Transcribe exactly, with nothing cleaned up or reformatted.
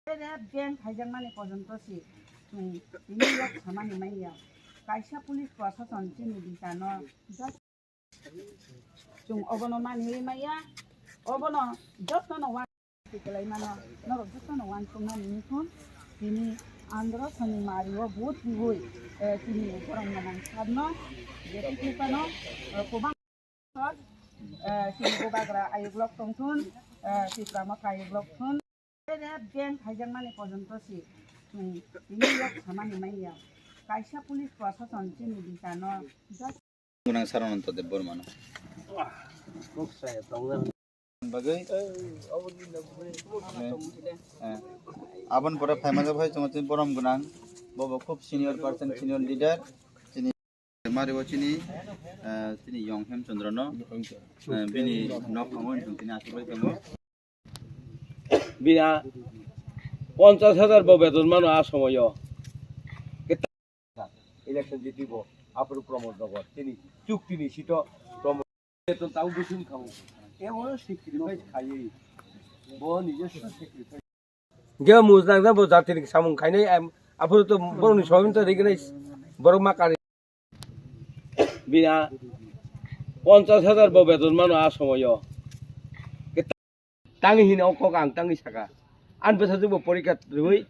Rape gang khaijakmani porjonto si chwng tini yok samani manya. Kaisa police prosason chini bisano just chwng obono manwi manya. Obono jotono wa-, kwlai mano, norok jotono wansukmani wngkha. Tini andro soni mario vote riwi, eh, chini borok manang sabno, je tei phano, eh, kwbang Eh, chini bubagra ayuk lok tongthun, eh, Tipra Motha ayuk lok thun. Rape gang khaijakmani porjonto si chwng tini yok samani manya. Kaisa police prosason chini bisano just Gunang Sarananta Debbarmano. Bagwi, eh, aboni pore phaima jagwi chwng tini borom gwnang. Bobo khub senior person, senior leader. Chini Mario chini, eh, chini Yong Hemchandra no, eh, bini nok thango, chini aswk bai tongo. Bini ponchas hajar bo beton mano a somoyo. Election jitibo, aphuru Pramod Nagar, chini chukti ni sito Pramod. Beton tang busing thango. Emo sacrifice khaiwi. Bo nijoswo sacrifice. Ge mujnang jabo jatini samung khainai, em, aphuru to borokni somin to rignai borok ma kari. Bini ponchas hajar bo beton mano a somoyo. Tangi hino o kok ang tangi saka. An bwsajwk bo porikha rwi